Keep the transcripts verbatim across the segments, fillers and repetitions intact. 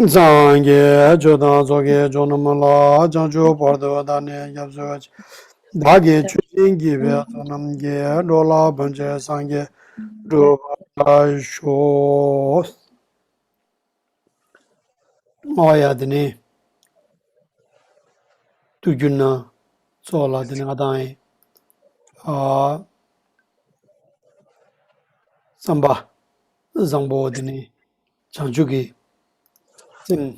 སངས་རྒྱས་ཆོས་དང་ཚོགས་ཀྱི་མཆོག་རྣམས་ལ། བྱང་ཆུབ་བར་དུ་བདག་ནི་སྐྱབས་སུ་མཆི། བདག་གིས་ཆོས་བཞིན་བགྱིས་པའི་ཚོགས་རྣམས་ཀྱིས། འགྲོ་ལ་ཕན་ཕྱིར་སངས་རྒྱས་འགྲུབ་པར་ཤོག། ཨོ་ཡ་དེ་ནེ་ཐུགས་རྒྱུད་ན་ཚོགས་ལ་དེ་ནེ་ང་དང་ཨེ་ཨ་བསམ་པ་བཟང་པོ་དེ་ནེ་བྱང་ཆུབ་ཀྱི་སེམས་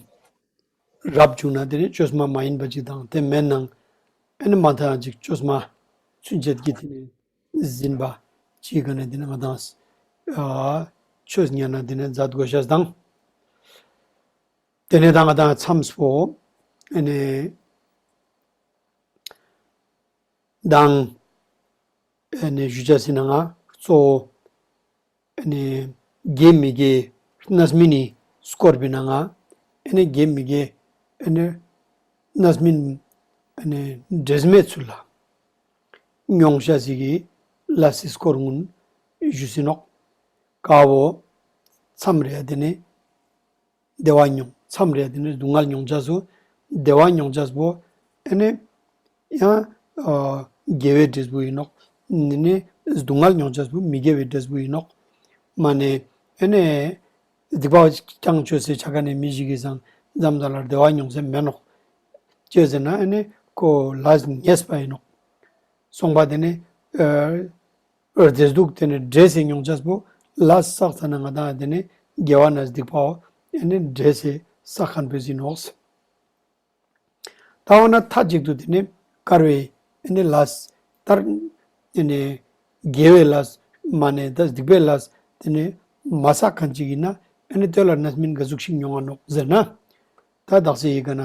རབ་བྱུང་ན་དེ་ནེ་བཅོས་མ་མ་ཡིན་པ་ཅིག་དང་དེ་མེད་ནའང་ཨེ་ནེ་མ་མཐའ་ཅིག་བཅོས་མ་ཚུན་ཆད་ཀྱི་དེ་ནེ་ཟིན་པ་ཅིག་ག་ནེ་དེ་ནེ་ང་དང་ཨ་ཆོས་ཉན་ན་དེ་ནེ་མཛད་དགོས་ཤེས་དང་། དེ་ནེ་ད་ང་དང་མཚམས་པོ་ཨེ་ནེ་དང་ཨེ་ནེ་ཞུ་ཅེས་ཟེར་ན་ང་གཙོ་བོ་ཨེ་ནེ་དགེ་མི་དགེ་རྣམ་སྨིན་ནི་སྐོར་བི་ནང་ང་ཨེ་ནེ་དགེ་མི་དགེ་ཨེ་ནེ་རྣམ་སྨིན་ཨེ་ནེ་འདྲེས་མའི་ཚུལ་ལ་མྱོང་ཤེས་སི་གི་ལས་སི་སྐོར་ངུན་ཞུས་སེ་ནོག། ཀ་བོ་མཚམས་རེ་དེ་ནེ་བདེ་བ་མྱོང་། མཚམས་རེ་དེ་ནེ་སྡུག་བསྔལ་མྱོང་ཅེས་སུ་བདེ་བ་མྱོང་ཅེས་པོ་ཨེ་ནེ་ཡང་ཨ་དགེ་བའི་འབྲས་བུ་ཡིན་ནོག། ཨེ་ནེ་སྡུག་བསྔལ་མྱོང་ཅེས་པོ་མི་དགེ་བའི་འབྲས་བུ་ཡིན་ནོག། མ་ནེ་ཨེ་ནེ་སྡིག་པ་རྐྱང་བཅོས་སེ་ཆ་ག་ནེ་མི་ཞིག་གི་སང་མཚམས་མཚམས་ལ་བདེ་བ་མྱོང་ས་མེད་ནོག། ཅི་ཟེར་ན་ཨེ་ནེ་ཁོ་ལས་ཉེས་པ་ཡིན་ནོག། སོང་པ་དེ་ནེ་ཨ་བདེ་སྡུག་དེ་ནེ་འདྲེས་སེ་མྱོང་ཅེས་པོ་ལས་བསགས་ཙ་ན་ང་དང་དེ་ནེ་དགེ་བ་ནེ་སྡིག་པའོ་ཨེ་ནེ་འདྲེས་སེ་བསགས་མཁན་པོ་ཡིན་ནོག། ད་འོ་ན་མཐའ་གཅིག་ཏུ་དེ་ནེ་དཀར་བའི་ཨེ་ནེ་ལས་ལྟར་ཨེ་ནེ་དགེ་བའི་ལས་མ་ནེ་ད་སྡིག་པའི་ལས་དེ་ནེ་མ་བསགས་མཁན་ཅིག་ཡིན་ན་ཨེ་ནེ་དེ་ལ་རྣམ་སྨིན་ག་ཟུག་ཞིག་མྱོང་ང་ནོག་ཟེར་ན། ད་དག་ས་ཡི་ག་ན།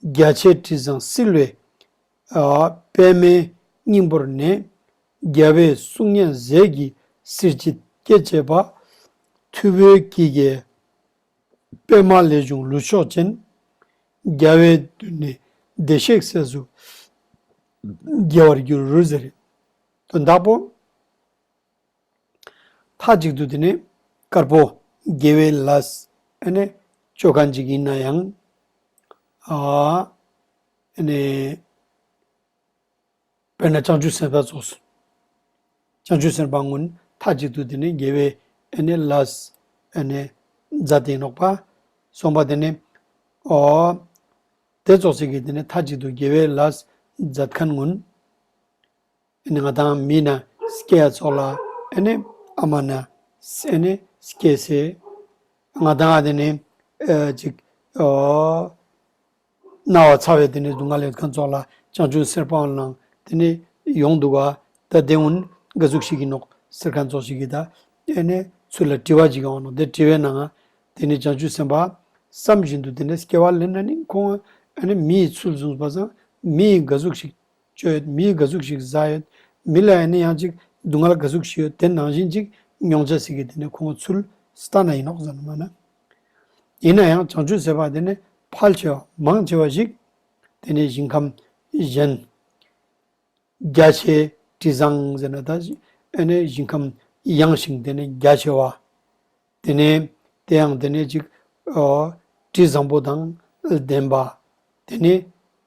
རྒྱ་ཆེའི་དྲི་བཟང་བསིལ་བའི་ཨ་པདྨའི་སྙིང་པོར་གནས། རྒྱལ་བའི་གསུང་སྙན་ཟས་ཀྱི་གཟི་བརྗིད་སྐྱེད་བྱེད་པ། ཐུ་བོའི་སྐྱེ་རྒྱལ་པདྨ་ལས་བྱུང་ལུས་མཆོག་ཅན། རྒྱལ་བའི་མདུན་ནས་བདེ་གཤེགས་སྲས་སུ་རྒྱལ་བར་འགྱུར་ཟེར། དོན་དག་པོ། མཐའ་གཅིག་ཏུ་དེ་ནེ་དཀར་པོ་དགེ་བའི་ལས་ཨེ་ནེ་བཅོ་མཁན་ཅིག་ཡིན་ན་ཡང་ཨ་ཨེ་ནེ་དཔེར་ན་བྱང་ཆུབ་སེམས་དཔའ་ཙོགས། བྱང་ཆུབ་སེམས་དཔའ་ངུན་མཐའ་གཅིག་ཏུ་དེ་ནེ་དགེ་བའི་ཨེ་ནེ་ལས་ཨེ་ནེ་མཛད་དེ་ནོག་པ། སོང་པ་དེ་ནེ་ཨོ་དེ་ཙོགས་ཤིག་གི་དེ་ནེ་མཐའ་གཅིག་ཏུ་དགེ་བའི་ལས་མཛད་མཁན་ངུན། ཨེ་ནེ་ང་དང་མི་ན་སྐྱེ་ཡ་ཙོགས་ལ་ཨེ་ནེ་ཨ་མ་ན་ཨེ་ནེ་སྐྱེ་སེ་ང་དང་ཨ་དེ་ནེ་ཨ་ཅིག་ཨོ་ན་བ་ཚ་བའི་དེ་ནེ་སྡུག་བསྔལ་ཡོད་མཁན་ཙོགས་ལ་བྱང་ཆུབ་སེམས་དཔའ་ལའང་དེ་ནེ་ཡོང་འདུག་ག། ད་དེ་ངུན་ག་ཟུག་ཞིག་ཡིན་ནོག་ཟེར་མཁན་ཙོགས་ཤིག་གི་ད་ཨེ་ནེ་ཚུལ་ལ་དྲི་བ་ཅིག་ཡོང་ནོག། དེ་དྲི་བའི་ནང་ང་དེ་ནེ་བྱང་ཆུབ་སེམས་དཔའ་བསམ་བཞིན་དུ་དེ་ནེ་སྐྱེ་བ་ལེན་ན་ནི་ཁོང་ཨེ་ནེ་མིའི་ཚུལ་བཟུང་པ་སང་མིའི་ག་ཟུག་ཞིག་སྤྱོད་ཡོད། མིའི་ག་ཟུག་ཞིག་ཟ་ཡོད། མི་ལ་ཡང་ནི་ཡང་ཅིག་སྡུག་བསྔལ་ག་ཟུག་ཞིག་ཡོད། དེ་ནང་བཞིན་ཅིག་མྱོང་ཅེས་སི་གི་དེ་ནེ་ཁོང་ཚུལ་ལྟ་ན་ཡིན་ནོག་ཟེར་ན་མ་ན། ཡིན་ན་ཡང་བྱང་ཆུབ་སེམས་དཔའ་དེ་ནེ་ཕལ་ཆེ་བ་མང་ཆེ་བ་ཞིག་དེ་ནེ་ཞིང་ཁམས་གཞན་རྒྱ་ཆེའི་དྲི་བཟང་ཟེར་ན་ད་ཨེ་ནེ་ཞིང་ཁམས་ཡངས་ཤིང་དེ་ནེ་རྒྱ་ཆེ་བ། དེ་ནེ་དེ་ཡང་དེ་ནེ་ཅིག་ཨོ་དྲི་བཟང་པོ་དང་ལྡན་པ། དེ་ནེ་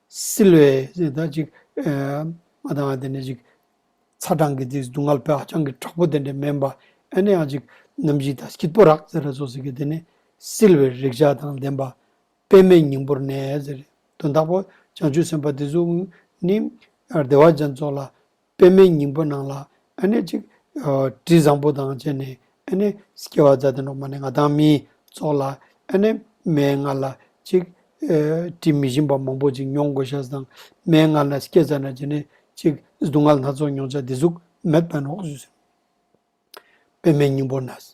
བསིལ་བའི་ད་ཅིག་ཨ་ང་དང་དེ་ནེ་ཅིག་ཚ་གྲང་གི་དེ་སྡུག་བསྔལ་དཔེ་ཧ་ཅང་གི་དྲག་པོ་དེ་འདྲ་མེན་པ། ཨེ་ནེ་ཡང་ཅིག་ནམ་ཞིག་ད་སྐྱིད་པོ་རག་ཟེར་ར་ཙོགས་སི་གི་དེ་ནེ་བསིལ་བའི་རེག་བྱ་དང་ལྡན་པ། པདྨའི་སྙིང་པོར་གནས་ཟེར། དོན་དག་པོ་བྱང་ཆུབ་སེམས་དཔའ་དེ་ཚོ་ནི་བདེ་བ་ཅན་ཙོགས་ལ་པདྨའི་སྙིང་པོ་ནང་ལ་ཨ་ནེ་ཅིག་ཨ་དྲི་བཟང་པོ་དང་བཅས་ནེ་ཨ་ནེ་སྐྱེ་བ་མཛད་དེ་ནོག། མ་ནེ་ང་དང་མི་ཙོགས་ལ་ཨ་ནེ་མའི་མངལ་ལ་ཅིག་ཨ་དྲི་མི་ཞིམ་པ་མང་པོ་ཅིག་མྱོང་དགོས་ཤེས་དང་མའི་མངལ་ན་སྐྱེ་ཙ་ན་བཅས་ནེ་ཅིག་སྡུག་བསྔལ་སྣ་ཚོགས་མྱོང་ཅེས་དེ་ཟུག་མེད་པ་ནོག་ཞུས། པདྨའི་སྙིང་པོར་གནས།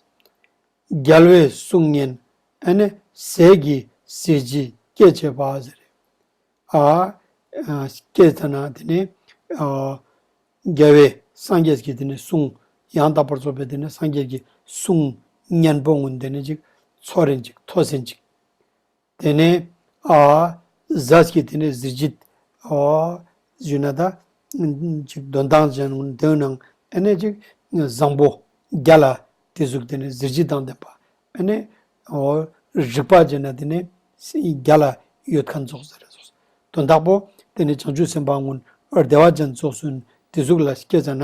རྒྱལ་བའི་གསུང་སྙན་ཨ་ནེ་ཟས་ཀྱི་གཟི་བརྗིད་སྐྱེད་བྱེད་པ་ཟེར། ཨ་ཨ་སྐྱེ་ཙ་ན་དེ་ནེ་ཨ་རྒྱལ་བའི་སངས་རྒྱས་ཀྱི་དེ་ནེ་གསུང་ཡང་དག་པར་རྫོགས་པའི་དེ་ནེ་སངས་རྒྱས་ཀྱི་གསུང་སྙན་པོ་ངུན་དེ་ནེ་ཅིག་ཚོར་རིན་ཅིག་ཐོས་སིན་ཅིག། དེ་ནེ་ཨ་ཟས་ཀྱི་དེ་ནེ་གཟི་བརྗིད་ཨ་ཞུ་ན་ད་ཅིག་དོན་དག་ཅན་ངུན་དེའི་ནང་ཨ་ནེ་ཅིག་བཟང་པོ་རྒྱལ་ལ་དེ་ཟུག་དེ་ནེ་གཟི་བརྗིད་དང་ལྡན་པ་ཨ་ནེ་ཨོ་ རིག་པ་ཅན་ན་དེ་ནི་རྒྱ་ལ་ཡོད་མཁན་ཙོགས་ཟེར་རེ་ཙོགས། དོན་དག་པོ་དེ་ནི་བྱང་ཆུབ་སེམས་དཔའ་ཀུན་བདེ་བ་ཅན་ཙོགས་སུ་དེ་ཟུག་ལ་སྐྱེ་ཙ་ན་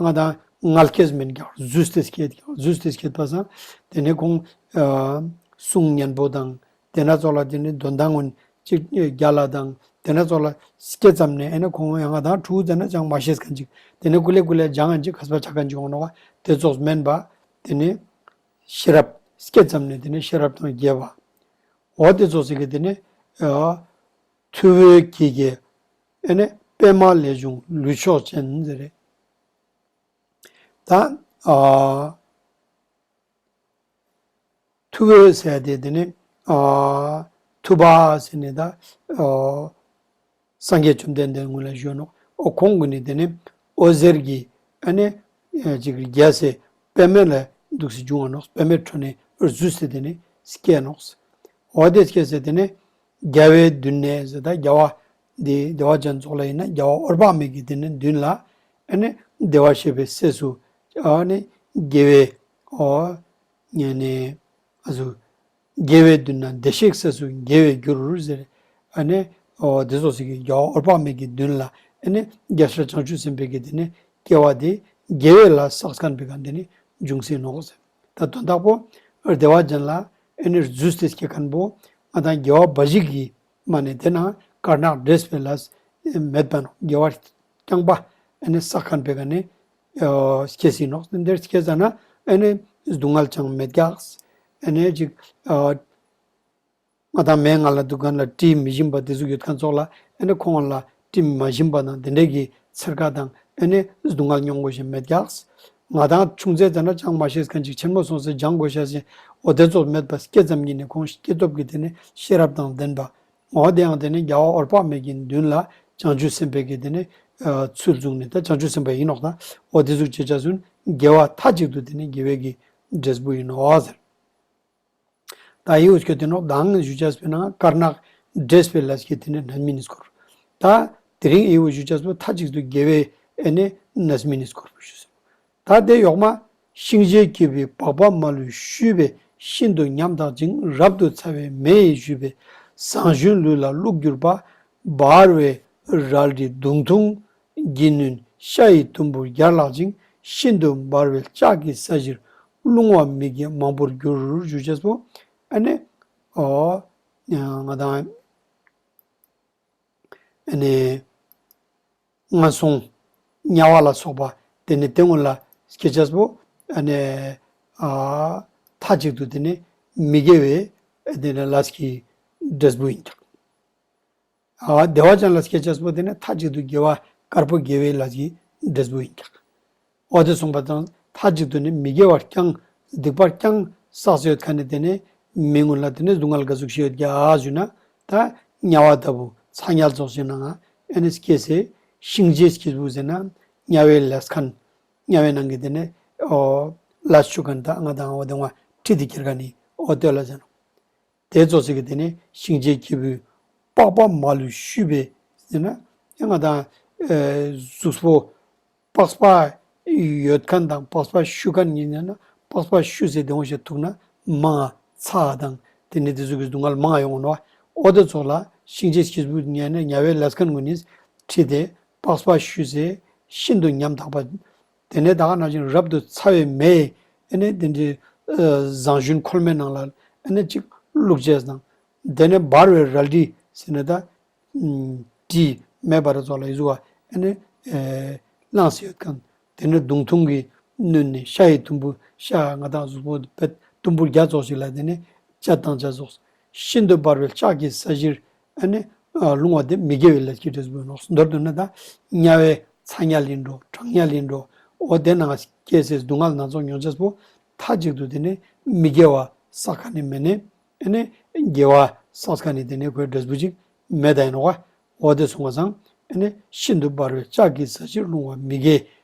ང་དང་ངལ་སྐྱེས་མེན་ཀྱང་རྫུས་ཏེ་སྐྱེས་ཀྱང་རྫུས་ཏེ་སྐྱེས་པ་སང་དེ་ནི་ཁོང་གསུང་སྙན་པོ་དང་དེ་ན་ཙོགས་ལ་དེ་ནི་དོན་དག་ཀུན་ཅིག་རྒྱ་ལ་དང་དེ་ན་ཙོགས་ལ་སྐྱེ་ཙམ་ནས་ཨེ་ནི་ཁོང་ཡང་ང་དང་ཕྲུ་གུ་ཙ་ན་ཅང་མ་ཤེས་མཁན་ཅིག་དེ་ནི་ཀུ་ལེ་ཀུ་ལེ་སྦྱང་མཁན་ཅིག་མཁས་པ་ཆགས་མཁན་ཅིག་འོང་ནོག་པ། དེ་ཙོགས་མེན་པ་དེ་ནི་ཤེས་རབ་སྐྱེ་ཙམ་ནས་དེ་ནི་ཤེས་རབ་དང་རྒྱས་པ། འོ་དེ་ཙོགས་ཤིག་གི་དེ་ནི་ཨ་ཐུ་བོའི་གི་གེ་ཨེ་ནི་པད་མ་ལས་བྱུང་ལུས་མཆོག་ཅན་ཟེར་རེ། ད་ཨ་ཐུ་བོ་ཟེར་ཏེ་དེ་ནི་ཨ་ཐུབ་པ་ཟེར་ནི་ད་ཨ་སངས་རྒྱས་བཅོམ་ལྡན་འདས་ཀུན་ལ་ཞུ་ནོག། འོ་ཁོང་ཀུན་ནི་དེ་ནི་འོད་ཟེར་གྱི་ཨ་ནི་ཨ་ཅིག་རྒྱས་སེ་པད་མ་ལ་འདུག་སེ་བྱུང་བ་ནོག། པད་མའི་ཁྲོད་ནས་རྫུས་སེ་དེ་ནི་སྐྱེ་ནོག། འོ་དེ་སྐྱེ་སེ་དེ་ནི་རྒྱལ་བའི་མདུན་ནས་ཟེར་ད་རྒྱལ་བ་འདི་བདེ་བ་ཅན་ཙོགས་ལ་ཡིན་ན་རྒྱལ་བ་འོད་དཔག་མེད་ཀྱི་དེ་ནི་མདུན་ལ་ཨ་ནི་བདེ་བར་གཤེགས་པའི་སྲས་སུ་ཨ་ནི་དགེ་བའི་འོ་ཨ་ནི་ཨ་ཟུ་དགེ་བའི་མདུན་ན་བདེ་གཤེགས་སྲས་སུ་དགེ་བའི་རྒྱུར་ཟེར། ཨ་ནི་འོ་དེ་ཙོགས་ཤིག་གི་རྒྱལ་བ་འོད་དཔག་མེད་ཀྱི་མདུན་ལ་ཨ་ནི་རྒྱལ་སྲས་བྱང་ཆུབ་སེམས་དཔའི་གི་དེ་ནི་སྐྱེ་བ་དེ་དགེ་བའི་ལས་བསགས་མཁན་པའི་ག་དེ་ནི་འབྱུང་སྲིད་ནོག་ཟེར། ད་དོན་དག་པོ་བདེ་བ་ཅན་ལ་ཨ་ནི་རྫུས་ཏེ་སྐྱེ་མཁན་པོ་ང་དང་དགེ་བ་འབའ་ཞིག་གི་མ་ནི་དེ་ན་དཀར་ནག་འདྲེས་པའི་ལས་མེད་པ་ནོག། དགེ་བ་རྐྱང་པ་ཨ་ནི་བསགས་མཁན་པའི་ག་ནི་ཨ་སྐྱེ་སྲིད་ནོག། དེ་འདྲ་སྐྱེ་ཙ་ན་ཨ་ནི་སྡུག་བསྔལ་ཅང་མེད་ཀྱག། ཨ་ནི་ཅིག་ཨ་ང་དང་མའི་མངལ་ལ་འདུག་མཁན་ལ་དྲི་མི་ཞིམ་པ་དེ་ཟུག་ཡོད་མཁན་ཙོགས་ལ་ཨ་ནི་ཁོང་ལ་དྲི་མ་ཞིམ་པ་དང་དེ་འདྲའི་གི་ཚེར་ཁ་དང་ཨ་ནི་སྡུག་བསྔལ་མྱོང་དགོས་ཤེས་མེད་ཀྱག། ང་དང་ཆུང་ཙེ་ཙ་ན་ཅང་མ་ཤེས་མཁན་ཅིག་ཆེན་མོ་སོང་སེ་སྦྱང་དགོས་ཤེས་ཨོ་དེ་ཙོགས་མེད་པ་སྐྱེ་ཙམ་གྱི་ནི་ཁོང་སྐྱེ་སྟོབས་ཀྱི་དེ་ནི་ཤེས་རབ་དང་ལྡན་པ། འོ་དེ་ཡང་དེ་ནི་རྒྱལ་བ་འོད་དཔག་མེད་ཀྱི་མདུན་ལ་བྱང་ཆུབ་སེམས་དཔའི་གི་དེ་ནི་ཨ་ཚུལ་བཟུང་ནས་ད་བྱང་ཆུབ་སེམས་དཔའ་ཡིན་ནོག། ད་འོ་དེ་ཟུག་བྱེད་ཆ་སུན་དགེ་བ་མཐའ་གཅིག་ཏུ་དེ་ནི་དགེ་བའི་གི་འབྲས་བུ་ཡིན་ནོག་ཟེར། ད་ཡི་འུ་སྐྱོ་དེ་ནོག་དང་ཞུ་ཆ་སྤེ་ན་དཀར་ནག་འདྲེས་པའི་ལས་ཀྱི་དེ་ནི་རྣམ་སྨིན་སྐོར། ད་དེ་རིང་ཡི་འུ་ཞུ་ཆ་སྤེ་མཐའ་གཅིག་ཏུ་དགེ་བའི་ཨེ་ནི་རྣམ་སྨིན་སྐོར་བུ་ཞུ་སོང་། ད་དེ་ཡོག་མ། གཤིན་རྗེའི་སྐྱེས་བུའི་པགས་པ་མ་ལུས་བཤུས་པས་ཤིན་ཏུ་ཉམ་ཐག་ཅིང་། རབ་ཏུ་ཚ་བའི་མེ་ཡིས་བཞུས་པས་ཟངས་གཞུང་ལུས་ལ་བླུགས་གྱུར་པ། འབར་བའི་རལ་གྲི་མདུང་ཐུང་གིས་བསྣུན་ཤ་ཡི་དུམ་བུར་བརྒྱ་བརླག་ཅིང་། ཤིན་ཏུ་འབར་བའི་ལྕགས་ཀྱི་ས་གཞིར་ལྷུང་བ་མི་དགེ་མང་པོར་གྱུར། ཞུ་ཅེས་པོ་ཨ་ནི་འོ་ང་དང་ཨ་ནི་ངན་སོང་དམྱལ་བ་ལ་སོགས་པ་དེ་ནི་དེ་སྔོན་ལ་སྐྱེ་ཅེས་པོ་ཨ་ནི་ཨ་མཐའ་གཅིག་ཏུ་དེ་ནི་མི་དགེ་བའི་དེ་ནི་ལས་ཀྱི་འབྲས་བུ་ཡིན་ཀྱག། ཨ་བདེ་བ་ཅན་ལ་སྐྱེ་ཅེས་པོ་དེ་ནི་མཐའ་གཅིག་ཏུ་དགེ་བ་དཀར་པོ་དགེ་བའི་ལས་ཀྱི་འབྲས་བུ་ཡིན་ཀྱག། འོ་དེ་གསུངས་པ་དང་མཐའ་གཅིག་ཏུ་ནི་མི་དགེ་བ་རྐྱང་སྡིག་པ་རྐྱང་བསགས་སེ་ཡོད་མཁན་ནི་དེ་ནི་མི་ཀུན་ལ་དེ་ནི་སྡུག་བསྔལ་ག་ཟུག་ཞིག་ཡོད་ཀྱག་ཞུ་ན། ད་དམྱལ་བ་ལྟ་བུ་ཚ་དམྱལ་ཙོགས་ཤིག་ནང་ང་ཨ་ནི་སྐྱེས་སེ་གཤིན་རྗེའི་སྐྱེས་བུ་ཟེར་ན་དམྱལ་བའི་ལས་མཁན་དམྱལ་བའི་ནང་གི་དེ་ནི་འོ་ལས་ཅོ་མཁན་ད་ང་དང་འོ་དེ་ང་ཁྲིད་དེ་ཁྱེར་མཁན་ནི་འོ་དེ་ལ་ཟེར་ནོག། དེ་ཙོགས་ཤིག་གི་དེ་ནི་གཤིན་རྗེའི་སྐྱེས་བུའི་པགས་པ་མ་ལུས་བཤུས་པས་ཟེར་ན་ཡང་ང་དང་ཨེ་གཟུགས་པོ་པགས་པ་ཡོད་མཁན་དང་པགས་པ་བཤུས་མཁན་ཡིན་ན་པགས་པ་བཤུས་སེ་དེ་འོང་ཞིག་ཐུག་ན་མང་ང་ཚ་དང་དེ་ནི་དེ་ཙོགས་ཀྱི་སྡུག་བསྔལ་མང་ང་ཡོང་ནོག། འོ་དེ་ཙོགས་ལ་གཤིན་རྗེའི་སྐྱེས་བུ་ཉན་ནས་དམྱལ་བའི་ལས་མཁན་ཀུན་ནི་ཁྲིད་དེ་པགས་པ་བཤུས་སེ་ཤིན་ཏུ་ཉམ་ཐག་པ། དེ་ནས་ད་ག་ནང་བཞིན་རབ་ཏུ་ཚ་བའི་མེ་ཨ་ནི་དེ་འདྲའི་ཨ་ཟངས་གཞུང་ཁོལ་མའི་ནང་ལ་ཨ་ནི་ཅིག་བླུགས་ཅེས་དང་། དེ་ནས་འབར་བའི་རལ་གྲི་ཟེར་ན་ད་ཨ་གྲི་མེ་འབར་ཙོགས་ལ་ཡི་ཟུག་པ་ཨ་ནི་ཨེ་བླངས་སེ་ཡོད་མཁན། དེ་ནས་མདུང་ཐུང་གིས་བསྣུན་ནས་ཤ་ཡི་དུམ་བུ་ཤ་ང་དང་གཟུགས་པོ་བེད་དུམ་བུར་བརྒྱ་ཙོགས་ཤིག་ལ་དེ་ནས་བཅད་བཏང་ཅེས་ཙོགས། ཤིན་ཏུ་འབར་བའི་ལྕགས་ཀྱི་ས་གཞིར་ཨ་ནི་ཨ་ལྷུང་བ་དེ་མི་དགེ་བའི་ལས་ཀྱི་འབྲས་བུ་ནོག། མདོར་བསྡུ་ན་ད་དམྱལ་བའི་ཚ་དམྱལ་ཡིན་འགྲོ་གྲང་དམྱལ་ཡིན་འགྲོ་འོ་དེ་ནང་སྐྱེས་སེ་སྡུག་བསྔལ་སྣ་ཚོགས་མྱོང་ཅེས་པོ་མཐའ་གཅིག་ཏུ་དེ་ནི་མི་དགེ་བ་བསགས་མཁན་ནི་མེད་ནས་ཨ་ནི་དགེ་བ་བསགས་མཁན་ནི་དེ་ནི་ཁོའི་འབྲས་བུ་ཅིག་མེད་ད་ཡིན་ནོག། འོ་དེ་གསུངས་པ་སང་ཨ་ནི་ཤིན་ཏུ་འབར་བའི་ལྕགས་ཀྱི་ས་གཞིར་ལྷུང་བ་མི་དགེ་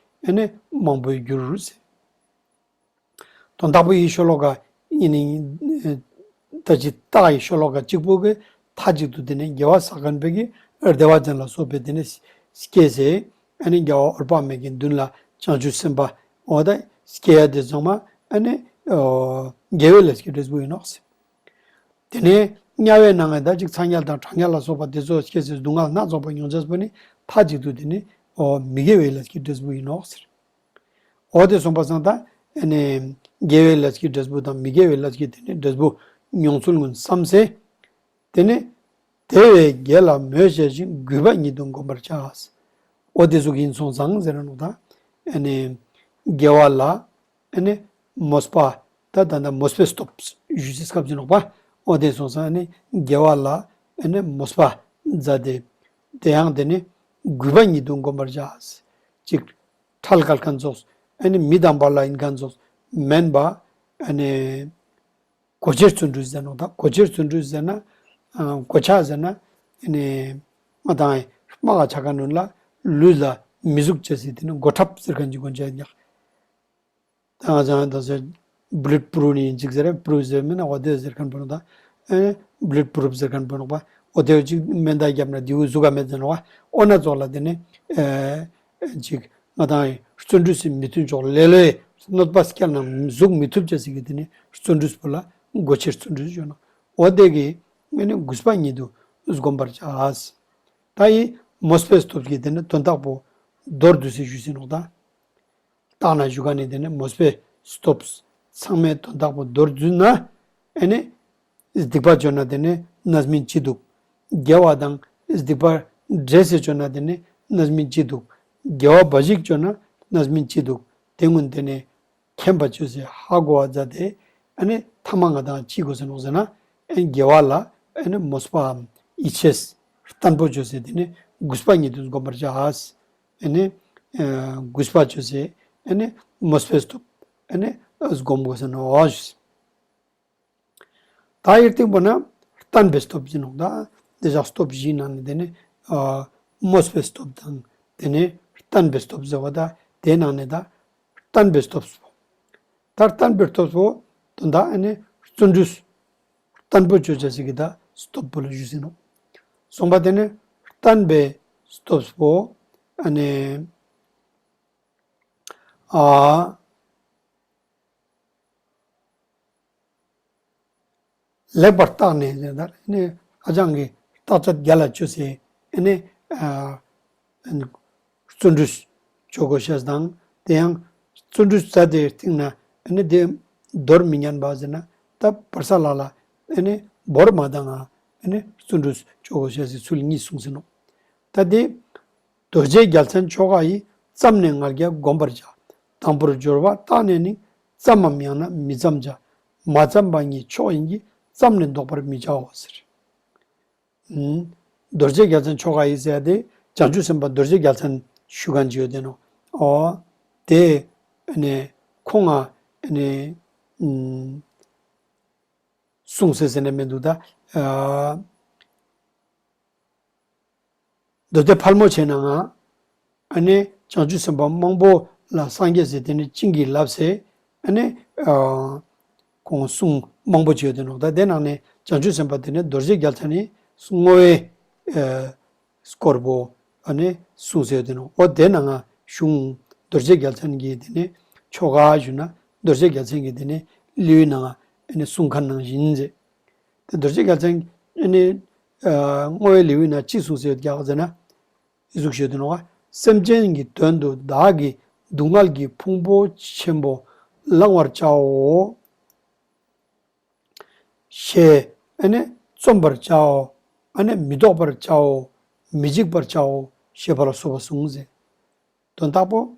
ཨ་ནི་མང་པོར་གྱུར་ཟེར། དོན་དག་པོ་ཡི་ཤོ་ལོ་ཀ་ཨ་ནི་ད་ཅི་ལྟག་ཡི་ཤོ་ལོ་ཀ་གཅིག་པོ་གི་མཐའ་གཅིག་ཏུ་དེ་ནི་དགེ་བ་བསགས་མཁན་པའི་གི་བདེ་བ་ཅན་ལ་སོགས་པའི་དེ་ནི་སྐྱེས་སེ་ཨ་ནི་རྒྱལ་བ་འོད་དཔག་མེད་ཀྱི་མདུན་ལ་བྱང་ཆུབ་སེམས་དཔའ་འོ་ད་སྐྱེ་ཡ་དེ་ཚང་མ་ཨ་ནི་འོ་དགེ་བའི་ལས་ཀྱི་འབྲས་བུ་ཡིན་ནོག་ཟེར། དེ་ནས་དམྱལ་བའི་ནང་ང་ད་ཅིག་ཚ་དམྱལ་དང་གྲང་དམྱལ་ལ་སོགས་པ་དེ་ཚོ་སྐྱེ་སའི་སྡུག་བསྔལ་སྣ་ཚོགས་པ་མྱོང་ཅེས་པོ་ནི་མཐའ་གཅིག་ཏུ་དེ་ནི་འོ་མི་དགེ་བའི་ལས་ཀྱི་འབྲས་བུ་ཡིན་ནོག་ཟེར། འོ་དེ་སོང་པ་སང་ད་ཨ་ནི་དགེ་བའི་ལས་ཀྱི་འབྲས་བུ་དང་མི་དགེ་བའི་ལས་ཀྱི་དེ་ནི་འབྲས་བུ་མྱོང་ཚུལ་ཀུན་བསམ་སེ། དེ་ནི་དེ་བས་དགེ་ལ་མོས་བྱས་ཤིང་། གུས་པ་ཉིད་དུ་བསྒོམ་པར་བྱ། འོ་དེ་ཟུག་ཡིན་སོང་ཙང་ཟེར་ནོག་ད། ཨ་ནི་དགེ་བ་ལ་ཨ་ནི་མོས་པ། ད་ད་ད་མོས་པས་སྟོབས་ཞུ་ཅེས་སྐབས་ཡིན་ནོག་པ། འོ་དེ་སོང་ཙང་ཨ་ནི་དགེ་བ་ལ་ཨ་ནི་མོས་པ་མཛད་དེ། དེ་ཡང་དེ་ནི་གུས་པ་ཉིད་དུ་བསྒོམ་པར་བྱ། ཅིག་ཁྲལ་བཀལ་མཁན་ཙོགས། ཨ་ནི་མི་དང་བར་ལ་ཡིན་མཁན་ཙོགས་མེན་པ། ཨ་ནི་གོ་ཆེར་བརྩོན་འགྲུས་ཟེར་ནོག་ད། གོ་ཆེར་བརྩོན་འགྲུས་ཟེར་ན། ཨ་གོ་ཆ་ཟེར་ན། ཨ་ནི་མ་དང་དམག་ག་ཆ་མཁན་ནོ་ལ་ལུས་ལ་མི་ཟུག་ཅེས་སི་དེ་ནི་གོ་ཁྲབ་ཟེར་མཁན་གྱི་གོན་ཆ་ཡིན་ཀྱག། ད་ང་ཚང་ད་ཟེར་བུ་ལེཊ་པུ་རུབ་ནི་ཡིན་ཅིག་ཟེར་རེ། པུ་རུབ་ཟེར་མིན་ན་འོ་དེ་ཟེར་མཁན་པོ་ནོག་ད། ཨ་ནི་བུ་ལེཊ་པུ་རུབ་ཟེར་མཁན་པོ་ནོག་པ། འོ་དེ་ཅིག་མེ་མདའ་བརྒྱབ་ན་དེའུ་ཟུག་ག་མེད་ཟེར་ནོག་པ། འོ་ན་ཙོགས་ལ་དེ་ནི་ཨ་ཅིག་ང་དང་བརྩོན་འགྲུས་སི་མི་མཐུན་ཕྱོགས་ལེ་ལོའི་གནོད་པ་བསྐྱལ་ན་ཟུག་མི་ཐུབ་ཅེས་སི་གི་དེ་ནི་བརྩོན་འགྲུས་པོ་ལ་གོ་ཆེར་བརྩོན་འགྲུས་ཞུ་ནོག། འོ་དེ་གི་ཨ་ནི་གུས་པ་ཉིད་དུ་བསྒོམ་པར་བྱ། ད་ཡི་མོས་པའི་སྟོབས་ཀྱི་དེ་ནི་དོན་དག་པོ་མདོར་བསྡུས་སེ་ཞུས་ཟིན་ནོག་ད། བརྟགས་ན་ཞུ་མཁན་ནི་དེ་ནི་མོས་པའི་སྟོབས་ཚང་མའི་དོན་དག་པོ་མདོར་བསྡུས་ན། ཨ་ནི་སྡིག་པ་བཅོ་ན་དེ་ནི་རྣམ་སྨིན་ཅི་འདུག། དགེ་བ་དང་སྡིག་པ་འདྲེས་སེ་བཅོ་ན་དེ་ནི་རྣམ་སྨིན་ཅི་འདུག། དགེ་བ་འབའ་ཞིག་བཅོ་ན་རྣམ་སྨིན་ཅི་འདུག། དེ་ཀུན་དེ་ནི་མཁྱེན་པ་བཅོས་སེ་ཧ་གོ་བ་མཛད་དེ། ཨ་ནི་ཐ་མ་ང་དང་ཅི་དགོས་ཟེར་ནོག་ཟེར་ན། ཨ་ནི་དགེ་བ་ལ་ཨ་ནི་མོས་པའམ་ཡིད་ཆེས་བརྟན་པོ་བཅོས་སེ་དེ་ནི་གུས་པ་ཉིད་དུ་བསྒོམ་པར་བྱ། ཨ་ནི་ཨ་གུས་པ་བཅོས་སེ་ཨ་ནི་མོས་པའི་སྟོབས་ཨ་ནི་བསྒོམ་དགོས་ཟེར་ནོག། ད་ཡིར་སྟེང་པོ་ན་བརྟན་པའི་སྟོབས་ཡིན་ནོག། ད་དེ་ཞག་སྟོབས་བཞིའི་ནང་ནས་དེ་ནི་ཨ་མོས་པའི་སྟོབས་དང་དེ་ནི་བརྟན་པའི་སྟོབས་ཟེར་བ། ད་དེའི་ནང་ནས་ད་བརྟན་པའི་སྟོབས་པོ། ད་བརྟན་པའི་སྟོབས་པོ་དོན་དག་ཨ་ནི་བརྩོན་འགྲུས་བརྟན་པོ་བཅོ་ཅེས་སི་གི་ད་སྟོབས་པོ་ལ་ཞུས་ཟིན་ནོག། གསུངས་པ་དེ་ནི་བརྟན་པའི་སྟོབས་པོ་ཨ་ནི་ཨ་ལེགས་པར་བརྟགས་ནས་ཟེར་ད་ནི་ཧ་ཅང་གི་བརྟག་དཔྱད་རྒྱལ་ལ་བཅོས་སེ་ཨ་ནི་ཨ་བརྩོན་འགྲུས་བཅོ་དགོས་ཤེས་དང་། དེ་ཡང་བརྩོན་འགྲུས་རྩ་དེའི་སྟེང་ན་ཨ་ནི་དེ་འདོར་མི་ཉན་པ་ཟེར་ན། ད་བར་ས་ལ་ལ་ཨ་ནི་བོར་མ་བཏང་ང་ཨ་ནི་བརྩོན་འགྲུས་བཅོ་དགོས་ཤེས་སི་ཚུལ་གཉིས་གསུངས་ཟིན་ནོག། ད་དེ་རྡོ་རྗེ་རྒྱལ་མཚན་ཆོ་ག་ཡིས། བརྩམས་ནས་ང་རྒྱལ་བསྒོམ་པར་བྱ། དང་པོར་སྦྱོར་བ་བརྟགས་ནས་ནི། བརྩམ་མམ་ཡང་ན་མི་བརྩམ་བྱ། མ་བརྩམས་པ་ཉིད་མཆོག་ཡིན་གྱི། བརྩམས་ནས་བཟློག་པར་མི་བྱའོ་ཟེར། ཨུམ། རྡོ་རྗེ་རྒྱལ་མཚན་ཆོ་ག་ཡིས་ཟེར་ཏེ་བྱང་ཆུབ་སེམས་དཔའ་རྡོ་རྗེ་རྒྱལ་མཚན་ཞུ་མཁན་ཅིག་ཡོད་དེ་ནོག། འོ་དེ་ནས་ཁོང་ང་ནས་ཨུམ་གསུངས་སེ་ཟེར་ནས་མི་འདུག་ད། ཨ་མདོ་སྡེ་ཕལ་མོ་ཆེ་ནང་ང་ཨ་ནི་བྱང་ཆུབ་སེམས་དཔའ་མང་པོ་ལ་སངས་རྒྱས་ཟེར་དེ་ནི་བྱིན་གྱིས་བརླབས་སེ་ཨ་ནི་ཨ་ཁོང་གསུང་མང་པོ་ཅིག་ཡོད་དེ་ནོག། ད་དེ་ནང་ནས་བྱང་ཆུབ་སེམས་དཔའ་དེ་ནི་རྡོ་རྗེ་རྒྱལ་མཚན་ནི་བསྔོ་བའི་ཨ་སྐོར་པོ་ཨ་ནི་གསུངས་སེ་ཡོད་དེ་ནོག། འོ་དེ་ནང་ང་གཞུང་རྡོ་རྗེ་རྒྱལ་མཚན་གྱི་དེ་ནི་ཆོ་ག་ཞུ་ན་རྡོ་རྗེ་རྒྱལ་མཚན་གྱི་དེ་ནི་ལེའུའི་ནང་ང་ཨ་ནི་གསུང་མཁན་ནང་བཞིན་ཟེར། དེ་རྡོ་རྗེ་རྒྱལ་མཚན་ཨ་ནི་ཨ་བསྔོ་བའི་ལེའུའི་ནང་ཅི་གསུངས་སེ་ཡོད་ཀྱག་ཟེར་ན། འི་ཟུག་ཞུ་དེ་ནོག། སེམས་ཅན་གྱི་དོན་དུ་བདག་གིས་སྡུག་བསྔལ་གྱི་ཕུང་པོ་ཆེན་པོ་བླང་བར་བྱའོ་ཞེས་ཨ་ནི་བརྩོན་པར་བྱའོ། ཨ་ནི་མི་ལྡོག་པར་བྱའོ། མི་འཇིགས་པར་བྱའོ་ཞེས་པ་ལ་སོགས་པ་གསུངས་ཟེར། དོན་དག་པོ།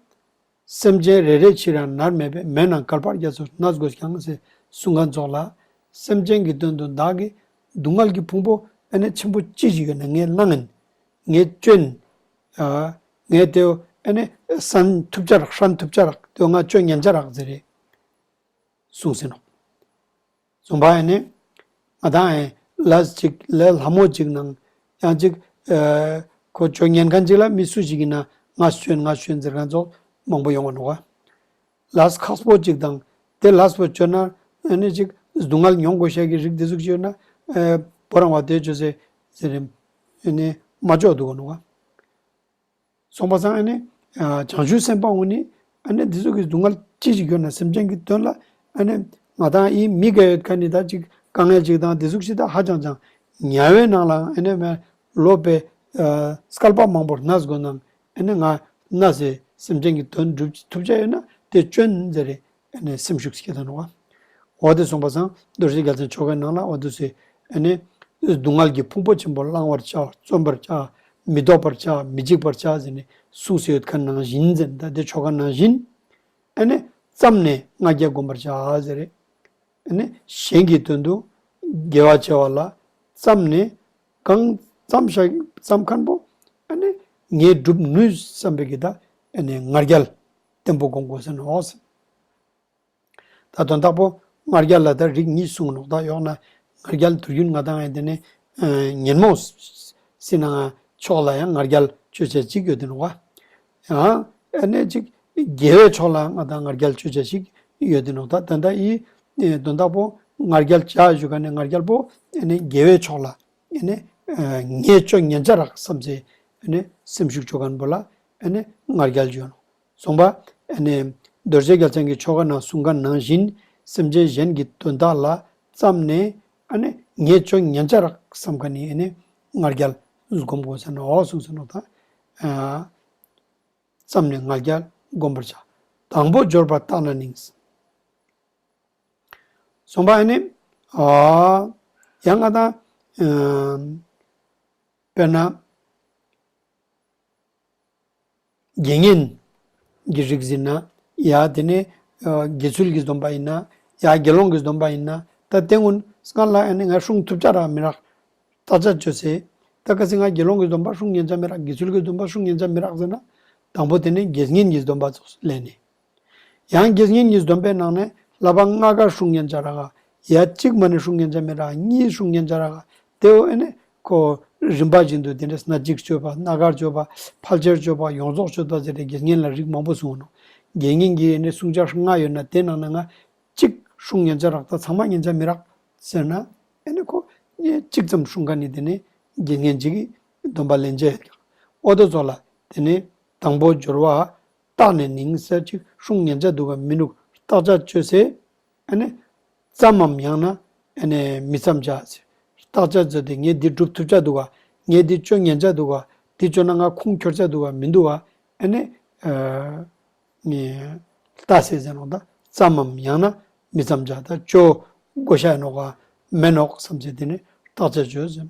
སེམས་ཅན་རེ་རེ་ཕྱིར་ཡང་མནར་མེད་པའི། མེད་ན་བསྐལ་པ་བརྒྱ་ཚོགས་མནར་དགོས་ཀྱང་ཟེར་གསུང་མཁན་ཙོགས་ལ། སེམས་ཅན་གྱི་དོན་དུ་བདག་གིས་སྡུག་བསྔལ་གྱི་ཕུང་པོ་ཨ་ནི་ཆེན་པོ་ཅི་ཞིག་ཡོད་ན་ངས་བླངས་ཡིན། ངས་བཅོན། ཨ་ངས་དེ་ཨ་ནི་སྲན་ཐུབ་ཅ་རག། སྲན་ཐུབ་ཅ་རག། དེ་ང་བཅོ་ཉན་ཅ་རག་ཟེར་རེ་གསུངས་ཟིན་ནོག། གསུངས་པ་ཨ་ནི་ང་དང་ཨེ་ལས་ཅིག་ལས་སླ་མོ་ཅིག་ནང་ཡང་ཅིག་ཨ་ཁོ་བཅོ་ཉན་མཁན་ཅིག་ལ་མི་སུ་ཞིག་ཡིན་ན་ང་བཅོན་ང་བཅོན་ཟེར་མཁན་ཙོགས་མང་པོ་ཡོང་བ་ནོག། ལས་ཁག་པོ་ཅིག་དང་དེ་ལས་པོ་བཅོ་ན་ཨ་ནི་ཅིག་སྡུག་བསྔལ་མྱོང་དགོས་ཤེས་ཀྱི་རིགས་དེ་ཟུག་ཅིག་ཡོད་ན་ཨ་བོ་རང་བ་དེ་བཅོས་སེ་ཟེར་རེ་ཨ་ནི་མ་བཅོ་འདུག་གོ་ནོག། གསུངས་པ་སང་ཨ་ནི་ཨ་བྱང་ཆུབ་སེམས་དཔའ་གུན་ནི་ཨ་ནི་འདི་ཚོ་གི་སྡུག་བསྔལ་ཅི་ཞིག་ཡོད་ན་སེམས་ཅན་གྱི་དོན་ལ་ཨ་ནི་ང་དང་ཨི་མི་ག་ཡོད་ཁན་ནི་ད་ཅིག་ དཀའ་ངལ་ཅིག་དང་དེ་ཟུག་ཞིག་དང་ཧ་ཅང་ཅང་ཉལ་བའི་ནང་ལ་ཨེ་ནེ་མེ་ལོ་པེ་སྐལ་པ་མང་པོར་གནས་དགོས་ནང་ཨེ་ནེ་ང་གནས་སེ་སེམས་ཅན་གྱི་དོན་སྒྲུབ་ཐུབ་ཅ་ཡོད་ན་དེ་སྐྱོན་ཟེར་རེ་ཨེ་ནེ་སེམས་ཤུགས་སྐྱེད་ད་ནོག་པ། འོ་དེ་སོང་པ་སང་རྡོ་རྗེ་རྒྱལ་མཚན་ཆོ་གའི་ནང་ལ་འོ་དེ་སེ་ཨེ་ནེ་སྡུག་བསྔལ་གྱི་ཕུང་པོ་ཆེན་པོ་བླང་བར་བྱ་བརྩོན་པར་བྱ་མི་ལྡོག་པར་བྱ་མི་འཇིག་པར་བྱ་ཟེར་ནེ་གསུངས་སེ་ཡོད་ཁན་ནང་བཞིན་ཟེར་ད་དེ་ཆོ་ག་ནང་བཞིན། ཨེ་ནེ་བརྩམས་ནས་ང་རྒྱལ་བསྒོམ་པར་བྱ་ཟེར་རེ། ཨེ་ནེ་གཞན་གྱི་དོན་དུ་དགེ་བ་བྱ་བ་ལ་བརྩམས་ནས་གང་བརྩམས་ཤ་བརྩམས་ཁན་པོ་ཨེ་ནེ་ངས་སྒྲུབ་ནུས་བསམ་པའི་གི་ད་ཨེ་ནེ་ང་རྒྱལ་བརྟན་པོ་བསྒོམ་དགོས་ཟེར་ནོག། ད་དོན་དག་པོ་ང་རྒྱལ་ལ་ད་རིགས་གཉིས་གསུངས་ནོག། ད་ཡོག་ན་ང་རྒྱལ་དུས་རྒྱུན་ང་དང་ཨེ་དེ་ནེ་ཨེ་ཉོན་མོངས་སི་ནང་ཕྱོགས་ལ་ཡང་ང་རྒྱལ་ཅོ་ཅེས་ཅིག་ཡོད་དེ་ནོག་པ། ཡང་ཨེ་ནེ་ཅིག་དགེ་བའི་ཕྱོགས་ལ་ང་དང་ང་རྒྱལ་ཅོ་ཅེས་ཅིག་ཡོད་དེ་ནོག། ད་ད་ད་ཡི་ཨེ་དོན་དག་པོ་ང་རྒྱལ་བྱ་ཞུ་ཁན་ནི་ང་རྒྱལ་པོ་ཨེ་ནེ་དགེ་བའི་ཕྱོགས་ལ་ཨེ་ནེ་ཨེ་ངས་ཅོ་ཉན་ཅ་རག་བསམ་སེ་ཨེ་ནེ་སེམས་ཤུགས་ཅོ་ཁན་པོ་ལ་ཨེ་ནེ་ང་རྒྱལ་ཅོ་ནོག། གསུངས་པ། ཨེ་ནེ་རྡོ་རྗེ་རྒྱལ་མཚན་གྱི་ཆོ་ག་ནང་གསུངས་ཁན་ནང་བཞིན་སེམས་ཅན་གཞན་གྱི་དོན་དག་ལ་བརྩམས་ནས་ཨེ་ནེ་ངས་ཅོ་ཉན་ཅ་རག་བསམ་ཁན་ནི་ཨེ་ནེ་ང་རྒྱལ་བསྒོམ་དགོས་ཟེར་ནོག། འོ་གསུངས་ཟེར་ནོག། ད་ཨ་བརྩམས་ནས་ང་རྒྱལ་བསྒོམ་པར་བྱ། དང་པོ་སྦྱོར་བ་བརྟགས་ན་ནིང་། གསུངས་པ། ཨེ་ནེ་ཨ་ཡང་ང་དང་ཨ་དཔེར་ན་དགེ་བསྙེན་གྱི་རིགས་ཟེར་ན་ཡ་དེ་ནེ་ཨ་དགེ་ཚུལ་གྱི་སྡོམ་པ་ཡིན་ན་ཡ་དགེ་སློང་གི་སྡོམ་པ་ཡིན་ན་ད་དེ་སྔོན་སྔར་ལ་ཨེ་ནེ་ང་སྲུང་ཐུབ་ཅ་རག་མི་རག་བརྟག་དཔྱད་ཅོས་སེ། ད་གལ་སྲིད་ང་དགེ་སློང་གི་སྡོམ་པ་སྲུང་ཉན་ཅ་མི་རག་དགེ་ཚུལ་གྱི་སྡོམ་པ་སྲུང་ཉན་ཅ་མི་རག་ཟེར་ན་དང་པོ་དེ་ནེ་དགེ་བསྙེན་གྱི་སྡོམ་པ་ཙོགས་ལེན་ནི། ཡང་དགེ་བསྙེན་གྱི་སྡོམ་པའི་ནང་ནེ་བསླབ་པ་ལྔ་ཀ་སྲུང་ཉན་ཅ་རག་ཡ་གཅིག་མ་ནེ་སྲུང་ཉན་ཅ་མི་རག་གཉིས་སྲུང་ཉན་ཅ་རག་དེ་བོ་ཨེ་ནེ་ཁོ་རིམ་པ་བཞིན་དུ་དེ་ནེ་སྣ་གཅིག་སྤྱོད་པ་སྣ་འགར་སྤྱོད་པ་ཕལ་ཆེར་སྤྱོད་པ་ཡོངས་རྫོགས་སྤྱོད་པ་ཟེར་ཏེ་དགེ་བསྙེན་ལ་རིགས་མང་པོ་གསུངས་ནོག། དགེ་བསྙེན་གྱི་ཨེ་ནེ་སྲུང་བྱ་ལྔ་ཡོད་ན་དེ་ནང་ནེ་ང་གཅིག་སྲུང་ཉན་ཅ་རག་ད་ཚང་མ་ཉན་ཅ་མི་རག་ཟེར་ན་ཨེ་ནེ་ཁོ་གཅིག་ཙམ་སྲུང་ཁན་ནི་དེ་ནེ་དགེ་བསྙེན་ཅིག་གི་སྡོམ་པ་ལེན་ཅ་ཡོད་ཀྱག། འོ་དེ་ཙོགས་ལ་དེ་ནེ་དང་པོ་སྦྱོར་བ་བརྟགས་ནས་ནིང་ཟེར་ཅིག་སྲུང་ཉན་ཅ་འདུག་ག་མི་འདུག་བརྟག་དཔྱད་ཅོས་སེ་ཨེ་ནེ་ཙམ་མམ་ཡང་ན་ཨེ་ནེ་མི་ཙམ་ཅ་ཟེར། བརྟག་དཔྱད་ཅོས་ཏེ་ངས་འདི་སྒྲུབ་ཐུབ་ཅ་འདུག་ག། ངས་འདི་ཅོ་ཉན་ཅ་འདུག་ག། འདི་ཅོ་ན་ང་ཁུངས་འཁྱོལ་ཅ་འདུག་ག་མི་འདུག་ག། ཨེ་ནེ་ཨ་ནེ་ལྟ་སེ་ཟེར་ནོག། ད་ཙམ་མམ་ཡང་ན་མི་ཙམ་ཅ་ད་ཅོ་དགོས་ཤ་ཡིན་ནོག་ག་མེན་ནོག་བསམ་སེ་དེ་ནེ་བརྟག་དཔྱད་ཅོས་ཟེར།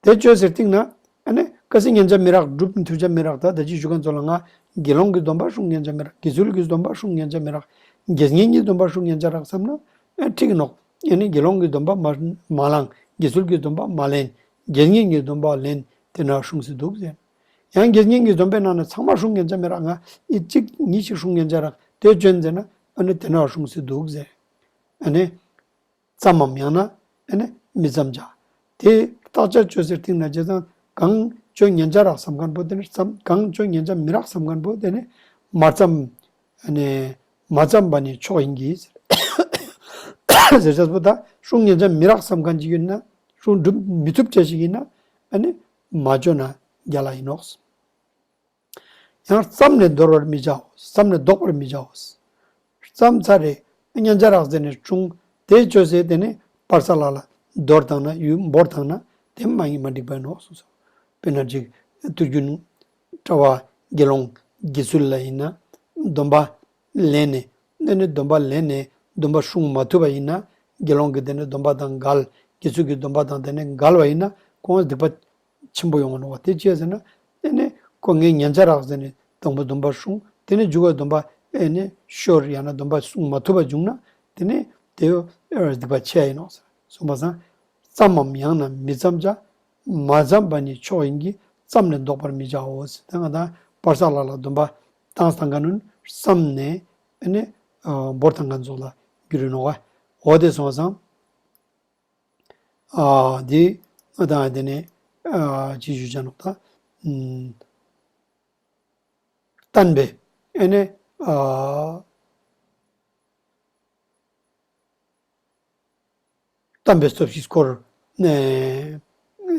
དེ་ཅོས་ཟེར་སྟིང་ནེ་ཨེ་ནེ་གལ་སྲིད་ཉན་ཅ་མི་རག་སྒྲུབ་ཐུབ་ཅ་མི་རག་ད་ད་ཅི་ཞུ་ཁན་ཙོགས་ལ་ང་དགེ་སློང་གི་སྡོམ་པ་སྲུང་ཉན་ཅ་མི་རག་དགེ་ཚུལ་གྱི་སྡོམ་པ་སྲུང་ཉན་ཅ་མི་རག་དགེ་བསྙེན་གྱི་སྡོམ་པ་སྲུང་ཉན་ཅ་རག་བསམ་ན་ཨེ་འགྲིག་གི་ནོག། ཨེ་ནེ་དགེ་སློང་གི་སྡོམ་པ་མ་མ་བླང་དགེ་ཚུལ་གྱི་སྡོམ་པ་མ་ལེན་དགེ་བསྙེན་གྱི་སྡོམ་པ་ལེན་དེ་ནེ་སྲུང་སེ་འདུག་ཟེར། ཡང་དགེ་བསྙེན་གྱི་སྡོམ་པའི་ནང་ནེ་ཚང་མ་སྲུང་ཉན་ཅ་མི་རག་ང་ཨེ་གཅིག་གཉིས་ཤིག་སྲུང་ཉན་ཅ་རག་དེ་ཅོ་ཡིན་ཟེར་ན་ཨེ་ནེ་དེ་ནེ་སྲུང་སེ་འདུག་ཟེར། ཨེ་ནེ་ཙམ་མམ་ཡང་ན་ཨེ་ནེ་མི་ཙམ་ཅ། དེ་བརྟག་དཔྱད་ཅོས་ཟེར་སྟིང་ནེ་བྱས་ཙང་གང་ཅོ་ཉན་ཅ་རག་བསམ་ཁན་པོ་དེ་ནེ་ཙམ་གང་ཅོ་ཉན་ཅ་མི་རག་བསམ་ཁན་པོ་དེ་ནེ་མ་ཙམ་ཨེ་ནེ་མ་ཙམ་པ་ནི་མཆོག་ཡིན་གྱི་ཟེར། ཟེར་ཅེས་པོ་ད་སྲུང་ཉན་ཅ་མི་རག་བསམ་ཁན་ཅིག་ཡིན་ན་སྲུང་སྒྲུབ་མི་ཐུབ་ཅ་ཞིག་ཡིན་ན་ཨེ་ནེ་མ་ཅོ་ན་རྒྱལ་ལ་ཡིན་ནོག། ཡང་བརྩམས་ནས་འདོར་བར་མི་བྱའོ། བརྩམས་ནས་བཟློག་པར་མི་བྱའོ། བརྩམས་ཚར་རེ་ཉན་ཅ་རག་ཟེར་ནེ་སྲུང་དེ་ཅོས་སེ་དེ་ནེ་པར་ས་ལ་ལ་འདོར་བཏང་ན་ཡུལ་འབོར་བཏང་ན་དེ་མ་ཡིན་མ་འགྲིག་པ་ཡིན་ནོག་གསུངས་སོ། དཔེར་ན་ཅིག་དུས་རྒྱུན་གྲྭ་པ་དགེ་སློང་དགེ་ཚུལ་ལ་ཡིན་ན་སྡོམ་པ་ལེན་ནེ་དེ་ནེ་སྡོམ་པ་ལེན་ནེ་སྡོམ་པ་སྲུང་མ་ཐུབ་པ་ཡིན་ན་དགེ་སློང་གི་དེ་ནེ་སྡོམ་པ་དང་འགལ་དགེ་ཚུལ་གྱི་སྡོམ་པ་དང་དེ་ནེ་འགལ་བ་ཡིན་ན་ཁོང་སྡིག་པ་ཆེན་པོ་ཡོང་ནོག་པ། དེ་ཅི་ཟེར་ན་དེ་ནེ་ཁོ་ངས་ཉན་ཅ་རག་ཟེར་ནེ་དང་པོ་སྡོམ་པ་སྲུང་དེ་ནེ་མཇུག་ག་སྡོམ་པ་ཨེ་ནེ་ཤོར་ཡང་ན་སྡོམ་པ་སྲུང་མ་ཐུབ་པ་བྱུང་ན་དེ་ནེ་དེ་སྡིག་པ་ཆེ་ཡིན་ནོག་ཟེར་གསུངས་པ་སང་། ཙམ་མམ་ཡང་ན་མི་ཙམ་ཅ། མ་ཙམ་པ་ནི་མཆོག་ཡིན་གྱི། བརྩམས་ནས་བཟློག་པར་མི་བྱའོ་ཟེར། དེ་ང་དང་པར་ས་ལ་ལ་སྡོམ་པ་བཏང་བཏང་ཁན་ནི་བརྩམས་ནེ་ཨེ་ནེ་འབོར་བཏང་ཁན་ཙོགས་ལ་འགྱུར་ཡིན་ནོག་པ། འོ་དེ་སོང་བ་སང་། ཨ་དེ་ང་དང་དེ་ནེ་ཨ་ཅི་ཞུ་ཅ་ནོག་ད། ཨམ་བརྟན་པའི་ཨེ་ནེ་ཨ་བརྟན་པའི་སྟོབས་ཀྱིས་བསྐོར་ནས་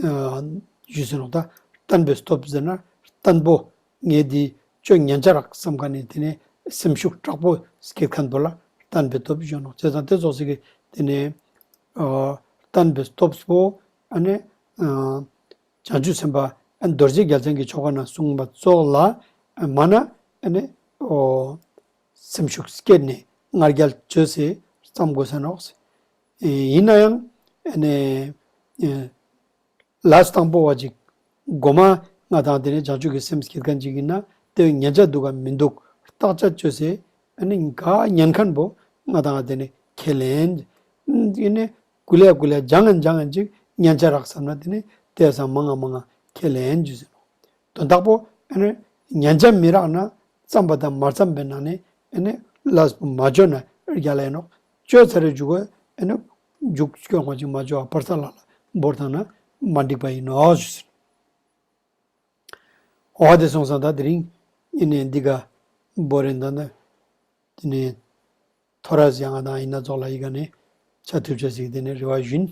ཨ་ཞུས་ཟེར་ནོག་ད། བརྟན་པའི་སྟོབས་ཟེར་ན་བརྟན་པོ་ངས་འདི་ཅོ་ཉན་ཅ་རག་བསམ་ཁན་ནི་དེ་ནེ་སེམས་ཤུགས་དྲག་པོ་སྐྱེད་ཁན་པོ་ལ་བརྟན་པའི་སྟོབས་ཞུ་ནོག། བྱས་ཙང་དེ་ཙོགས་ཤིག་གི་དེ་ནེ་ ཨ་བསྟན་པའི་སྟོབས་པོ་ཨ་ནི་ཨ་བྱང་ཆུབ་སེམས་དཔའ་ཨ་ནི་རྡོ་རྗེ་རྒྱལ་མཚན་གྱི་ཆོ་ག་ན་གསུངས་པ་ཙོགས་ལ་ཨ་མ་ན་ཨ་ནི་ཨོ་སེམས་ཤུགས་བསྐྱེད་ནས་ང་རྒྱལ་བཅོས་སེ་བརྩམ་དགོས་ས་ནོག། ཨེ་ཡིན་ན་ཡང་ཨ་ནི་ཨེ་ལས་དང་པོ་བ་ཅིག་གོ་མ་ང་དང་དེ་ནས་བྱང་ཆུབ་ཀྱི་སེམས་བསྐྱེད་མཁན་ཅིག་ཡིན་ན་དེ་ཉན་ཆ་འདུག་ག་མི་འདུག་བརྟག་དཔྱད་བཅོས་སེ་ཨ་ནི་ག་ཉན་མཁན་པོ་ང་དང་དེ་ནས་ཁས་ལེན། ཨ་ནི་ཀུ་ལེ་ཀུ་ལེ་སྦྱང་ངན་སྦྱང་ངན་ཅིག་ཉན་ཆ་རག་བསམ་ན་དེ་ནས་དེ་སང་མང་ང་མང་ང་ཁས་ལེན་ཞུ་ཟེར་ནོག། དོན་དག་པོ་ཨ་ནི་ཉན་ཆ་མི་རག་ན་བརྩམས་པ་དང་མ་བརྩམས་པའི་ནང་ནས་ཨ་ནི་ལས་པོ་མ་བཅོས་ན་རྒྱལ་ལ་ཡིན་ནོག། བཅོས་ཚར་རེ་འཇུག་གོ་ཨ་ནི་འཇུག་སྐྱོང་བ་ཅིག་མ་བཅོས་པ་ཕར་ས་ལ་ལ་འབོར་བཏང་ན་མ་འགྲིག་པ་ཡིན་ནོག་ཞུ་ཟེར། འོ་དེ་སོང་ཙང་ད་དེ་རིང་ཨ་ནི་འདི་ག་བོ་རེ་འདོན་ད་དེ་ནས་ཐོ་རས་ཡང་ང་དང་ཡིན་ན་ཙོགས་ལ་ཡི་ག་ནས་ཆ་ཐུབ་ཆ་ཞིག་དེ་ནས་རེ་བ་ཞུ་ཡིན།